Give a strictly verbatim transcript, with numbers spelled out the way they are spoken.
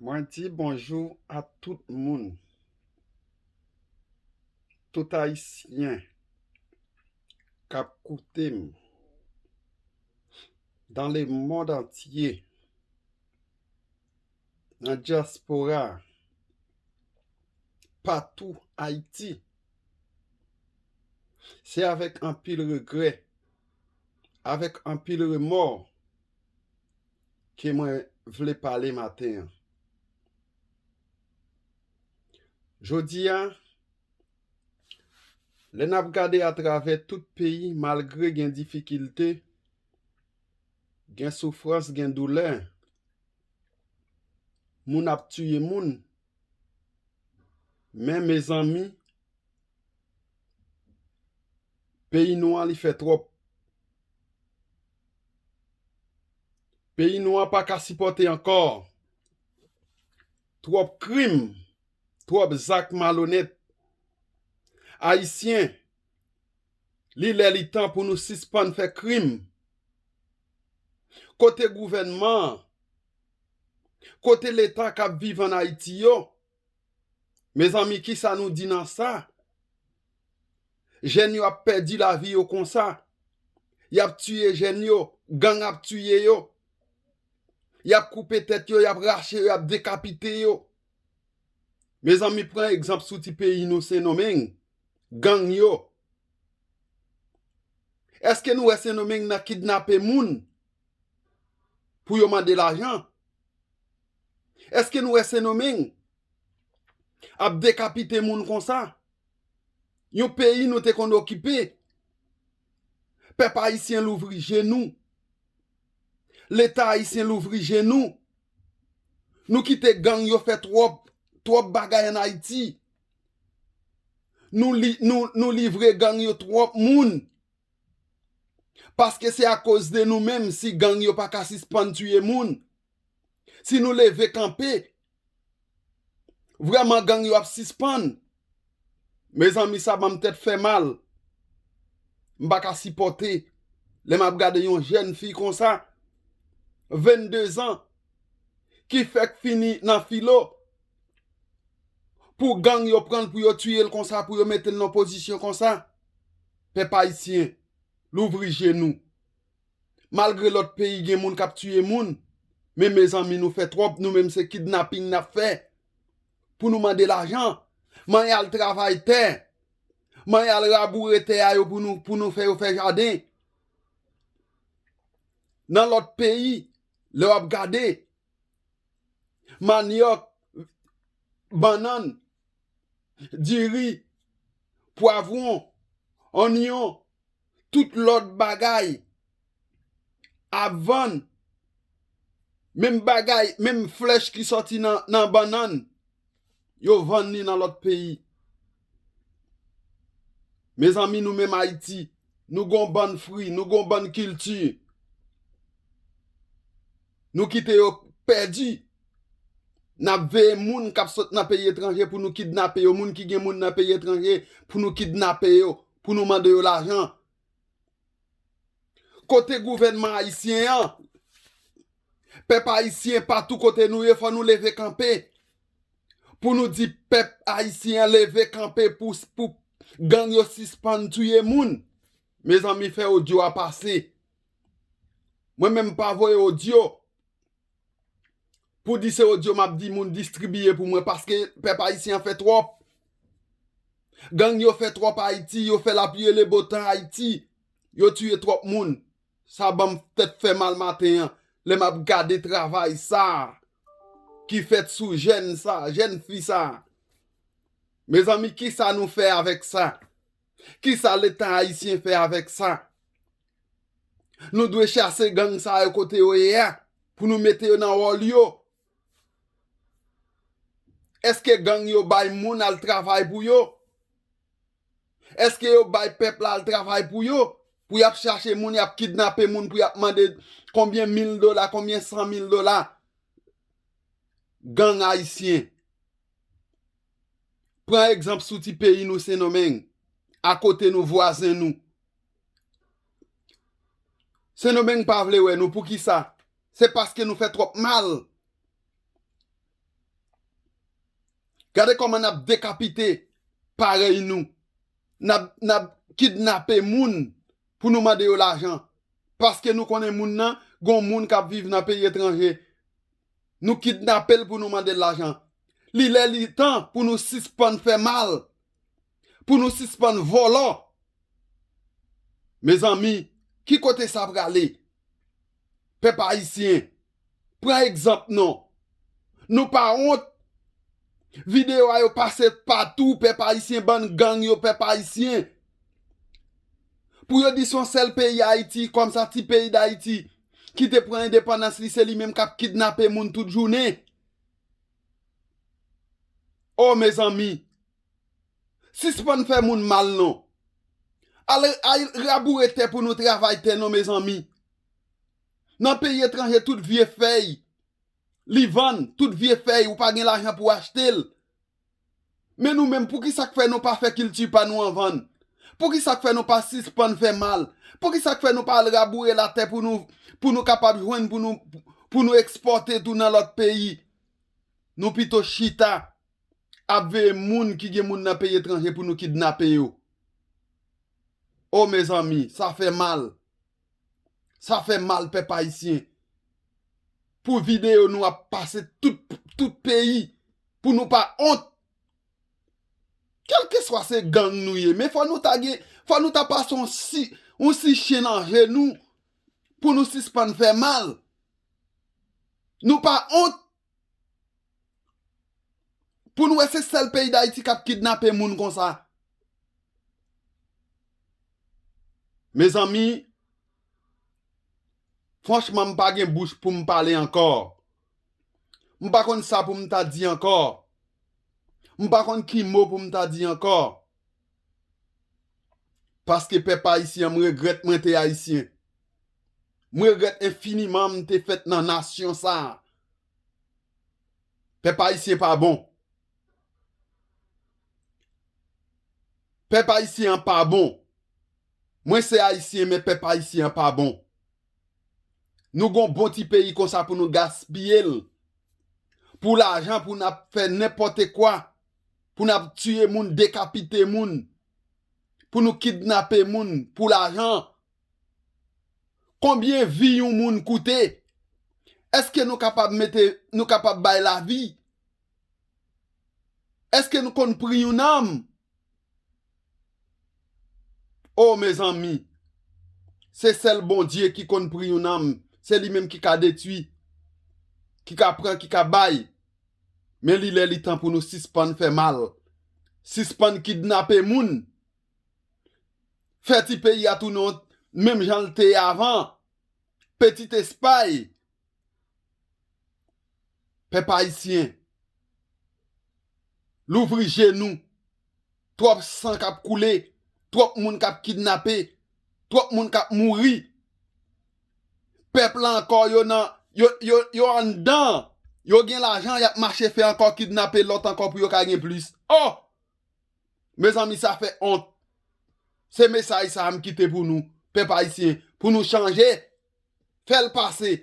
Mwen di bonjou a tout moun, tout Ayisyen k ap koute m dans le monde entier, nan dyaspora, patou Ayiti. Se avèk anpil regrè, avèk anpil remò ke mwen vle pale maten an. Jodi a, lè n ap gade atravè tout peyi, malgre gen difikilte, gen soufrans, gen doulè, moun ap tiye moun, men mezanmi, peyi nou an li fè twòp. Peyi nou an pa ka sipòte ankò. Twòp krim, twòp zak malonèt. Ayisyen, li lè li tan pou nou sispann fè krim. Kote gouvènman an? Kote Leta k ap viv ann Ayiti yo? Mezanmi, kisa nou di nan sa? Jèn yo ap pèdi lavi yo konsa. Y ap tiye jèn yo, gang ap tiye yo. Y ap koupe tèt yo, y ap rache yo, y ap dekapite yo. Mezanmi, pran egzanp sou ti peyi nou Sendomeng, gang yo. Èske nou wè Sendomeng nan kidnape moun pou yo mande lajan? Èske nou wè Sendomeng ap dekapite moun konsa? Yon peyi nou te konn okipe. Pèp ayisyen louvri je nou. Leta ayisyen louvri je nou. Nou kite gang yo fè twòp, twòp bagay ann Ayiti. Nou li, nou, nou livre gang yo twòp moun. Paske se akoz de nou menm si gang yo pa ka sispann tiye moun. Si nou leve kanpe, vrèman gang yo ap sispann. Mezanmi, sa ban m tèt fè mal. M pa ka sipòte lè m ap gade yon jèn fi konsa, vennde zan, ki fèk fini nan filo, pou gang yo pran l, pou yo tiye l konsa, pou yo mete l nan pozisyon konsa. Pèp ayisyen, louvri je nou. Malgre lòt peyi gen moun k ap tiye moun, men mezanmi, nou fè twòp, nou menm se kidnaping n ap fè pou nou mande lajan. Manyen al travay tè, manyen al raboure tè a yo pou nou, pou nou fè yo fè jaden. Nan lòt peyi, lè w ap gade, manyòk, bannann, diri, pwavwon, onyon, tout lòt bagay ap vann. Menm bagay, menm flèch ki sòti nan, nan bannann, yo vann li nan lòt peyi. Mezanmi, nou menm Ayiti, nou gon bann fri, nou gon bann kilti. Nou kite yo pèdi. N ap veye moun k ap sot nan peyi etranje pou nou kidnape yo, moun ki gen moun nan peyi etranje pou nou kidnape yo, pou nou mande yo lajan. Kote gouvènman ayisyen an? Pèp ayisyen, patou kote nou ye, fò nou leve kanpe. Pou nou di pèp ayisyen an leve kanpe pou, pou gang yo sispann tiye moun. Mezanmi, fè odyo a pase. Mwen menm pa voye odyo pou di se odyo m ap di moun distribiye pou mwen, paske pèp ayisyen an fè twòp. Gang yo fè twòp Ayiti, yo fè lapli e le bo tan Ayiti. Yo tiye twòp moun. Sa ban m tèt fè mal maten an, lè m ap gade travay sa a ki fèt sou jèn sa, jèn fi sa a. Mezanmi, kisa nou fè avèk sa? Kisa Leta ayisyen fè avèk sa? Nou dwe chase gang sa yo kote yo ye a, pou nou mete yo nan wòl yo. Èske gang yo bay moun al travay pou yo? Èske yo bay pèp la al travay pou yo? Pou y ap chache moun, y ap kidnape moun, pou y ap mande konbyen mil dola, konbyen san mil dola? Gang ayisyen. Pran egzanp sou ti peyi nou Sendomeng, akote nou, vwazen nou. Sendomeng pa vle wè nou, poukisa? Se paske nou fè twòp mal. Gade kòman n ap dekapite parèy nou. N ap, n ap kidnape moun pou nou mande yo lajan. Paske nou konnen moun nan, gon moun k ap viv nan peyi etranje. Nou kidnape l pou nou mande l lajan. Li lè li tan pou nou sispann fè mal. Pou nou sispann vòlò. Mezanmi, ki kote sa prale? Pèp ayisyen, pran egzanp non. Nou pa wont. Videyo a yo pase patou, pèp ayisyen, bann gang yo, pèp ayisyen. Pou yo di se yon sèl peyi Ayiti, kòmsa ti peyi Dayiti, ki te pran endepandans li, se li menm k ap kidnape moun tout jounen. O mezanmi, sispann fè moun mal non. Al, al raboure tè pou nou travay tè non, mezanmi. Nan peyi etranje, tout vye fèy, li vann, tout vye fèy, ou pa gen lajan pou achte l. Men nou menm, poukisa k fè nou pa fè kilti pa nou an vann? Poukisa k fè nou pa sispann fè mal? Poukisa k fè nou pa al raboure latè pou nou, pou nou kapab jwenn, pou nou, pou nou ekspòte tou nan lòt peyi? Nou pito chita ap veye moun ki gen moun nan peyi etranje pou nou kidnape yo. O mezanmi, sa fè mal. Sa fè mal, pèp ayisyen. Pou videyo nou ap pase tout, tout peyi. Pou nou pa wont. Kèlkeswa se gang nou ye, men fò nou ta gen, fò nou ta pase yon si, yon si chen nan je nou pou nou sispann fè mal. Nou pa wont. Pou nou wè se sèl peyi Dayiti k ap kidnape moun konsa. Mezanmi, franchman, m pa gen bouch pou m pale ankò. M pa konn sa pou m ta di ankò. M pa konn ki mo pou m ta di ankò. Paske pèp ayisyen, m regrèt mwen te ayisyen. M regrèt enfiniman m te fèt nan nasyon sa a. Pèp ayisyen pa bon. Pèp ayisyen an pa bon. Mwen se ayisyen, men pèp ayisyen an pa bon. Nou gon bon ti peyi konsa pou nou gaspiye l. Pou lajan, pou n ap fè nenpòt kwa. Pou n ap tiye moun, dekapite moun. Pou nou kidnape moun, pou lajan. Konbyen vi yon moun koute? Èske nou kapab mete, nou kapab bay lavi? Èske nou konn pri yon nanm? O mezanmi, se sèl Bondye ki konn pri yon nanm, se li menm ki ka detwi, ki ka pran, ki ka bay. Men li lè li tan pou nou sispann fè mal, sispann kidnape moun, fè ti peyi a tounen menm jan l te ye avan, Petit Espay. Pèp ayisyen, louvri je nou. Twòp san k ap koule, twòp moun k ap kidnape, twòp moun k ap mouri. Pèp la ankò, yo nan, yo, yo, yo anndan. Yo gen lajan, y ap mache fè ankò kidnape lòt ankò pou yo ka gen plis. O! Mezanmi, sa fè wont. Se mesaj sa a m kite pou nou, pèp ayisyen, pou nou chanje. Fè l pase.